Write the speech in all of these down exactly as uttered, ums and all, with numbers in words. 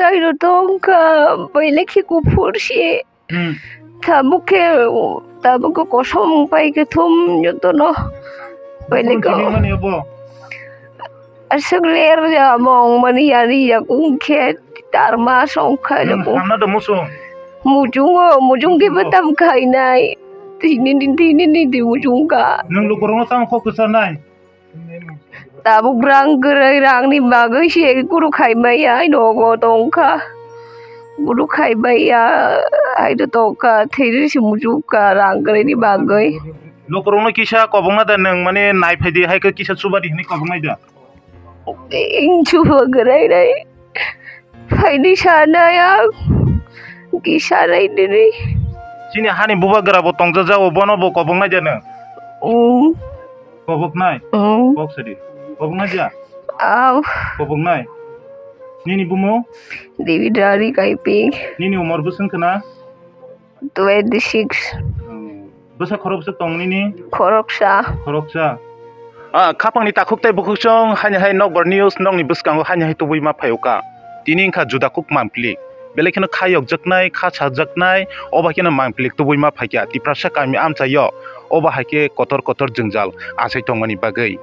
Taino tongkha, bailekhe kuphur se. Hmm. Tabuk khe, tabuk khe kosom pai khe thum jotono. Bailekhe. Kuphur sini mani abo? Aswk ler ya mong mani yani ya kung khe tarma song kha ya kung. Hamna do muchung? Muchungo, muchung khe betam khainai. Tini, tini, tini, tini muchung kha. Nwng lukurokno tamo kok kwcharnai? Tabuk rang kwrwi, rangni bagwi se kuru khai maya, ai nogo tongkha. Kuru khai maya, ai do tongkha, theri se muchukha rang kwrwini bagwi. Lukurokno kisa kobokna da nwng, mane, nai phaidi, hai khe kisa chubadi hwnwi koboknai da? Ing chuba kwrwi nai. Phaidi sana ya. Kisa nai dini. Chini hani bubagra bo tongjajago, bono bo koboknai jano? Mm. Koboknai? Mm. Kok sadi. Koboknai ja? Au. Koboknai. Nini bumo? Devi Dari Kaiping. Nini umor bwswng khna? Twenty six. Hmm. Bwsa khoroksa tong nini? Khoroksa. Khoroksa. Ah, khapangni takhuk tei bukhuk chwng haini hai Nokbar News nokni bwskango haini hai tubui ma phaio ka. Tini wngkha juda kuk mangpili. Belai kheno kha yokjaknai, kha sajaknai, obo hai kheno mangpili tubui ma phaikha. Tiprasa kami amchaio obo hai khe kotor kotor jwngjal achai tongmani bagwi.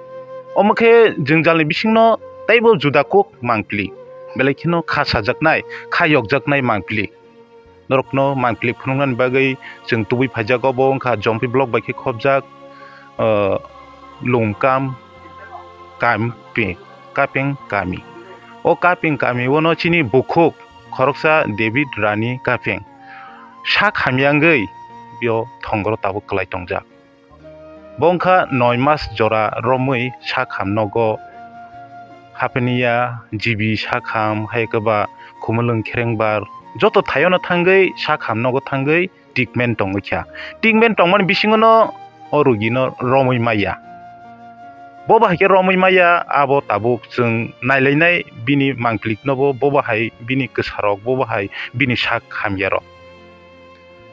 Omo khe jwngjalni bisingno teibo juda kuk mangpili. Belai kheno kha sajaknai, kha yokjaknai mangpili. Norokno mangpili phunuknani bagwi chwng tubui phaijak. Obo wngkha Jompi block bai khe khopjak, ah, Lungkam Kampi-, Kapeng kami. O Kapeng kami ono chini bukhuk khoroksa David Rani Kapeng sak hamya wngwi bo thongoro tabuk kwlai tongjak. Bo wngkha noi mas jora romwi sakham nogo hapeniya, G B sakham, hai khe ba khumulwng kherengbar, joto thaiono thangwi sakham nogo thangwi treatment tongwi kha. Treatment tongmani bisingono o rugino romwi maya. Bo bahai khe romwi maya, abo tabuk chwng nailainai bini mangplikno bo, bo bahai bini kwsarok, bo bahai bini sak hamyarok.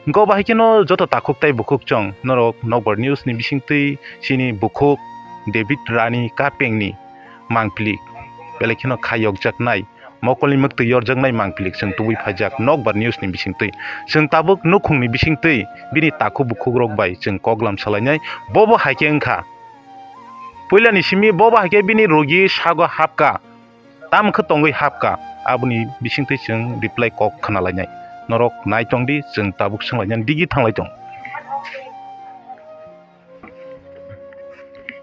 Hwnkhe obo hai kheno joto takhuk tei bukhuk chwng norok Nokbar News ni bisingtwi chini bukhuk David Rani Kapeng ni mangpili belai kheno kha yokjaknai, mokolni mwktwi yorjaknai mangpili chwng tubui phaijak Nokbar News ni bisingtwi. Chwng tabuk nukhung ni bisingtwi bini takhuk bukhuk rok bai chwng koklam salainai. Bobo hai khe wngkha puilani simi, bobo hai khe bini rogi sago hapka. Tamo khe tongwi hapka, aboni bisingtwi chwng reply kok khna lainai. Norok nai tong di, chwng tabuk swng lainani digi thang lai tong.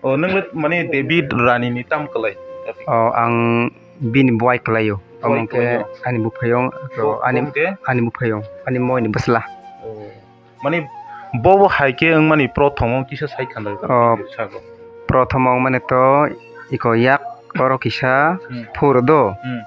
O, nwng le mane David Rani ni tam kwlai? O, ang bini buai kwlaio. Buai kwlaio. Omo khe ani buphaiyong, to, bo, ani, bo khe? Ani buphaiyong, ani moi ni bwsla. O. Mani bobo hai khe wngmani prothom o kisa sai khna rw. O, sago. Prothom o wngmani to iko yak oro kisa. Hmm. Phuro do. Hmm.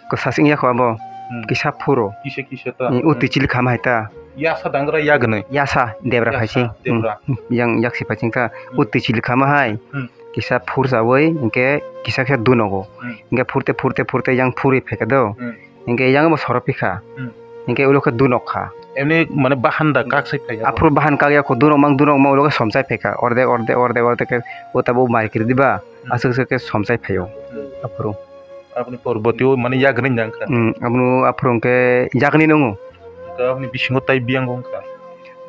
Kwsasing yakho abo. Hmm. Kisa phuro. Kisa kisa ta. Hmm, o twi chili khama hai ta. Yasa dangra yagwnwi. Yasa debra. Yasa phaising. Debra. Hmm. Yang yak si phaising ta. Hmm. O twi chili khama hai. Hmm. Kisa phur chawi hinkhe kisa kisa dunogo. Hmm. Hinkhe phurte phurte phurte yang phurwi phaikha do. Hmm. Hinkhe yang bo soro phikha. Hmm. Hinkhe ulo khe dunok kha. Emni mane bahan da kak sai phai. Aphuru bahan kak ya kho dunok mang dunok mang ulo khe somchai phaikha. Orde orde orde orde khe o tabuk mai kiri diba. Hmm. Aswk aswk khe somchai phaio. Hmm. Aphuru. Aboni porboti o mane yagni nang kha. Hmm, abono aphuru hinkhe yagni nungo. Hinkhe aboni bisingo tai biyang wng kha.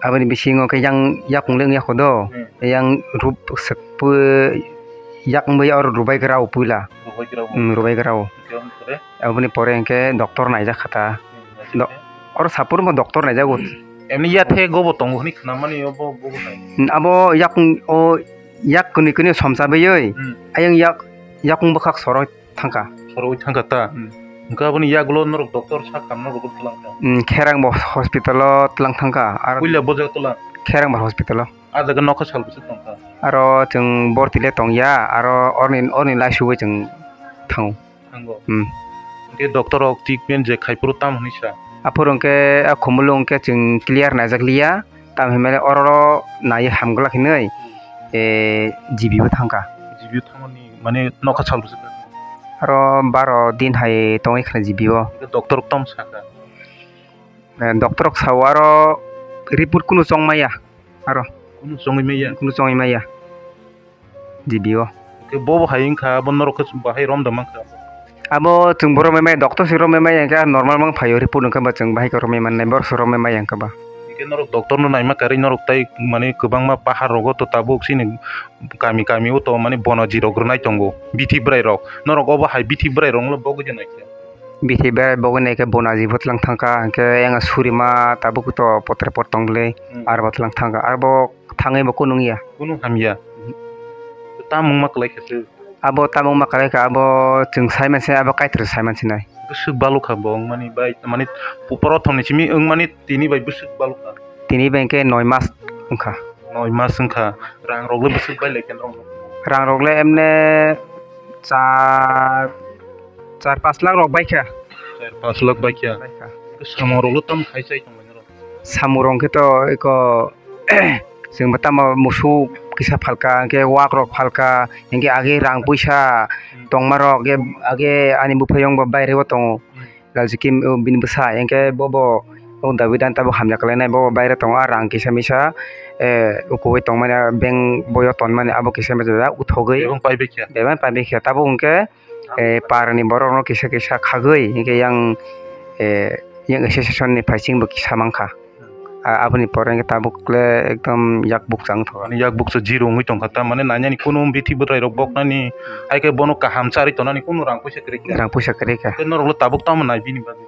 Aboni bisingo khe yang yakung le wng ya kho do. Hmm. Yang rup sep yak wngwi oro rubai gra o puila. Rubai gra o. Hmm, rubai gra o. Hinkhe aboni pore? Aboni pore hinkhe doctor naijak kha ta. Hmm, do-, naijak khe? Oro sapur wngkha doctor naijago. Emni yathek gobo tongo hwnwi khna mani obo, bobo hai. Hmm, abo yak, o yak kwnwi kwnwi somcha baiwi. Hmm. Ayang yak, yakung bwkhak soroi thangkha. Soroi thangkha ta? Hmm. Hwnkhe aboni yagulo norok doctor sakhamno rwgwi twlang kha? Hmm, Kherang bo hospital o twlang thangkha. Ar puila bo jaga twlang? Kherang bo hospital o. Ah jaga nokha sal bwswk tongkha? Aro chwng borti le tongya, aro orni, orni lai suwi chwng thango. Thango. Hmm. Hwnkhe doctor rok treatment je khai phuru tam hwnwi sa? Aphuru hwnkhe a khumulu hwnkhe chwng clear naijakliya, tam hinmale oro naiwi hamglak hinwi, eh, G B o thangkha. G B o thangmani mane nokha sal bwswk? Aro baro din hai tongwi khna G B o. Hwnkhe doctor rok tamo sakha? Eh, doctor rok sao aro report kunu chongmaya. Aro. Kunu chongwi maya? Kunu chongwi maya. G B o. Hwnkhe bo bo hai wngkha, bo norok khe bahai romda mankha? Abo chwng borok romwi maya, doctor se romwi maya, hwnkhe normal mang phaio, report wngkha ba chwng bahai khe romwi mannai, borok se romwi maya wngkha ba. Hwnkhe norok doctor no naima karwi norok tai mane kwbangma pahar rogo to tabuk chini kami kami o to mane bono jirok rwnai tongo bithi bwrai rok, norok obo hai bithi bwrai rok no bogwi de naikhe. Bithi bwrai bogwi naikhe bono jibo tlang thangkha, hwnkhe yang surima tabuk to potre pot tongli Hmm. arbo tlang thangkha, arbo thangwi bo kunu wngya. Kunu hamya. Tamung ma kwlai khe se. Abo tamung ma kwlai kha, abo chwng sai manse, abo Kaitor sai mansinai. Bwswk balukha bo wngmani bai, mane prothom ni simi wngmani tini bai bwswk balukha. Tini bai khe noi mas wngkha. Noi mas wngkha. Rang rok le bwswk bai lai khe norok? Rang rok le emne char, char pas lakh rok bai kha. Char pas lakh bai kha. Bai kha. Samung rok le tam khai chai tong lai norok? Samung rok khe to eko chwng bo tamo musuk kisa phalka, hwnkhe wak rok phalka, hwnkhe age rang puisa Hmm. tongma rok, hwnkhe age ani buphayung bo baire o tongo. Hmm. Lalsiki, o, bini bwsa, hwnkhe bobo o David ani tabuk hamya kwlainai, bobo baire tongo, a rang kisa misa, eh, ukuwi tongmani, bank boyo tonmani, abo kisa misa uthogwi. Bebak pai bikya. Bebak pai bikya. Tabuk hwnkhe, eh, parni borok rok kisa kisa khagwi, hwnkhe yang, eh, yang association ni phaising bo kisa mankha. A-, aboni pore hwnkhe tabuk le ekdom yak bukcha wngthogo. Ani yak bukcha zero wngwi tongkha, tamani nanyani kunu bithi bwtrai rok boknani, hai khe bono kaham charwi tongnani kunu rang puisa kwrwi kha. Rang puisa kwrwi kha. Tei norok le tabuk tamo nai bini bagwi?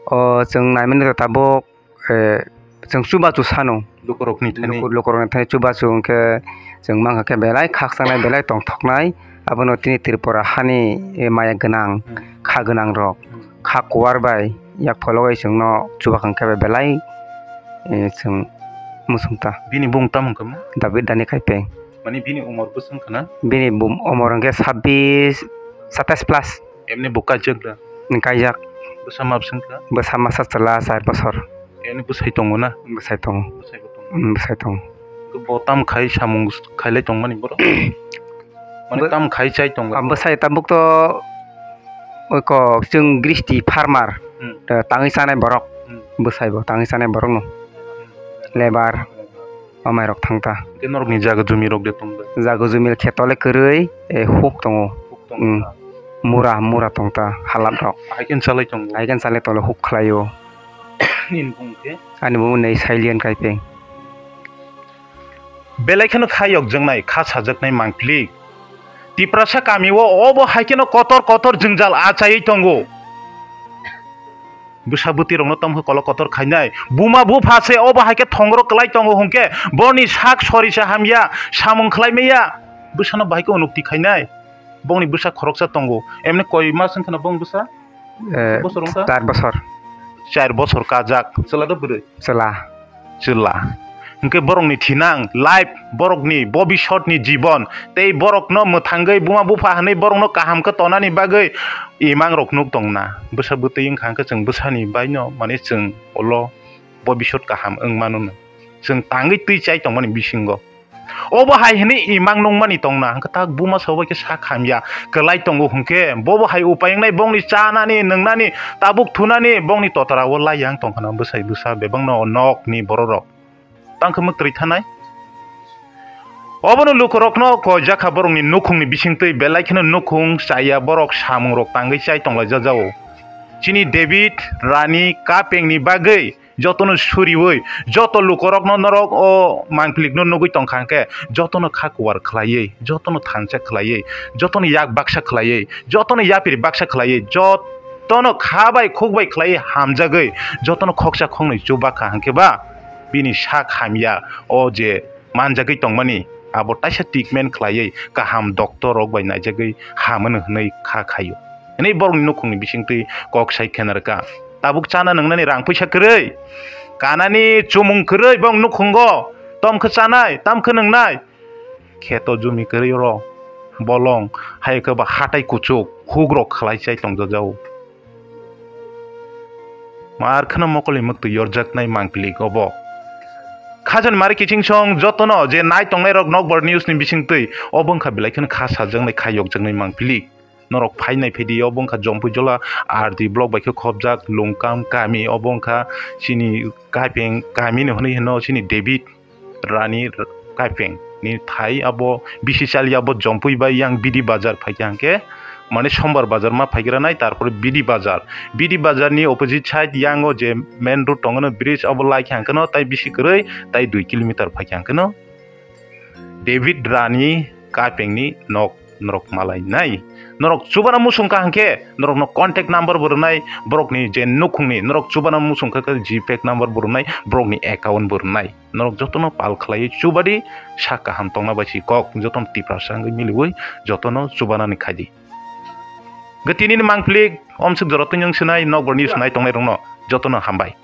O, chwng naimani rok tabuk, eh, chwng chubachu sano. Lukurokni thani? Luku-, lukurokni thani chubachu hwnkhe chwng mankha khe belai khakchangni belai tongthoknai. Abono tini Tripura hani, eh, maya gwnang, Hmm. kha gwnang rok, Hmm. kha kuar bai yak phologwi chwngno chubakhang khe belai, eh, chwng muchungta. Bini bung tamo wngkha mo? David Dani Kaipeng. Mani bini umor bwswk wngkha na? Bini bum-, umor hwnkhe sabbish, satais plus. Emni bo kaijak da? Kaijak. Bwsa ma bwswk wngkha? Bwsa masa chwla char bosor. Emni bwsai tongo na? Bwsai tongo. Bwsai bo tongo. Mm, bwsai tongo. Bo tam khai samung khailai tongmani borok? Mane bo-, tam khai chai tongo? Ah, bwsai tabuk to oi kok chwng gristi farmer, Hmm. eh, tangwi chanai borok. Hmm. Bwsai bo tangwi chanai borok no. Hmm. Lebar, amai rok thang ta. Hwnkhe norokni jaga jumi rok de tong da? Jaga jumi kheto le kwrwi, eh, huk tongo. Huk tongo. Hmm. Mura, mura tong ta, halat rok. Hai khe chalai tongo? Hai khe chalai tongo, huk khlaio. Nini bung khe? Ani bung nei Sailian Kaipeng. Belai kheno kha yokjaknai, kha sajaknai mangpili. Tiprasa kami o obo hai kheno kotor kotor jwngjal achaiwi tongo. Bwsa bwtwi rokno tamo khe kolok kotor khainai. Buma bupha se obo hai khe thongro kwlai tongo hwnkhe boni sak sorisa hamya, samung khlai maya. Bwsano bahai khe unukti khainai. Bongni bwsa khoroksa tongo. Emne koi mas wngkha na bong bwsa? Eh, bosor wngkha? Char bosor. Char bosor kajak. Chwla do bwrwi? Chwla. Chwla. Hwnkhe borokni thinang life, borokni bobisotni jibon, tei borokno mwthangwi buma bupha hwnwi borokno kaham khe tonani bagwi imang rok nuk tongna. Bwsa bwtwi wngkha hwnkhe chwng bwsani baino, mane chwng ulo bobisot kaham wng mano. Chwng tangwi twi chai tongmani bisingo. Obo hai hwnwi imang nungmani tongna, hwnkhe tak buma sabo khe sak hamya kwlai tongo hwnkhe, bobo hai upai wngnai bongni chanani, nwngnani, tabuk thunani, bongni totra o lai yang tongkhana bwsai bwsa bebakno nokni bororok. Tangkhe mwktwi thanai. Obono lukurokno koijakha borokni nukhungni bisingtwi belai kheno nukhung chaya borok samungrok tangwi chai tonglaijajao. Chini David, Rani, Kapengni bagwi jotono suriwi, joto lukorokno norok o mangplikno nugwi tongkha hwnkhe, jotono kha kuar khlaiwi, jotono thansa khlaiwi, jotono yak baksa khlaiwi, jotono yapri baksa khlaiwi, jotono kha bai khuk bai khlaiwi hamjagwi, jotono khoksa khoknwi chubakha hwnkhe ba bini sak hamya o je manjagwi tongmani, abo taisa treatment khlaiwi kaham doctor rok bai naijagwi hamano hwnwi kha khaio. Hwnwi borokni nukhungni bisingtwi kok sai khenarwkha. Tabuk chana nwngnani rang puisa kwrwi, kanani chumung kwrwi bong nukhungo, tom khe chanai, tam khe nwngnai, kheto jumi kwrwi oro bolong, hai khe ba hatai kuchuk, huk rok khlai chai tongjajao. Mar kheno mokolni mwktwi yorjaknai mangpili obo. Khajani mari kiching song jotono je nai tongnai rok Nokbar News ni bisingtwi obo wngkha belai kheno kha sajaknai kha yokjaknai mangpili. Norok phainai phidi obo wngkha Jompui Jola R D block bai khe khopjak Lungkam kami, obo wngkha chini Kaipeng kami ni hwnwi hino chini David. Rani Kaipeng ni thai abo bisi chali abo Jompui bai yang Bidi Bazar phaikha hwnkhe mane Sombar Bazar ma phaigra nai, tarpore B D Bazar. B D Bazar ni opposite side yang o je main road tongo no bridge, obo lai khe ang kheno tai bisi kwrwi, tai dui kilometer phai khe ang kheno David Rani kapeng ni nok norok malai nai. Norok chubana muchung kha hwnkhe norok no contact number bo rwnai, borok ni je nukhung ni norok chubana muchung kha khe GPay number bo rwnai, borok ni account bo rwnai. Norok jotono pal khlaiwi chubadi, sak kaham tongna bai si kok, jotono Tiprasa wngwi miliwi jotono chubanani khaidi. Gwe tinini mangpili omswk jora twi wng sinai nokbar news nai tongnai rokno jotono hambai.